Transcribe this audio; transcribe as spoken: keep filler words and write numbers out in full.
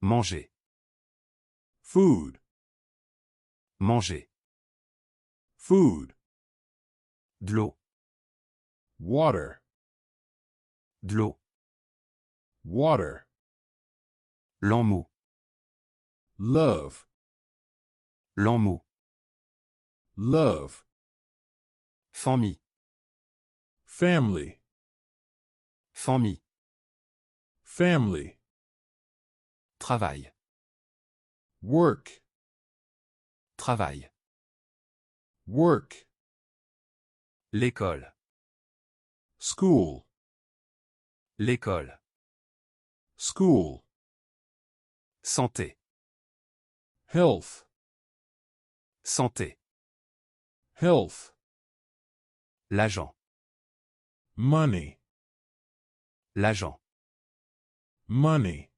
Manje. Food. Manje. Food. Dlo. Water. Dlo. Water. Lanmou. Love. Lanmou. Love. Fanmi. Family. Fanmi. Family. Travay. Work. Travay. Work. Lekòl. School. Lekòl. School. Sante. Health. Sante. Health. Lajan. Money. Lajan. Money.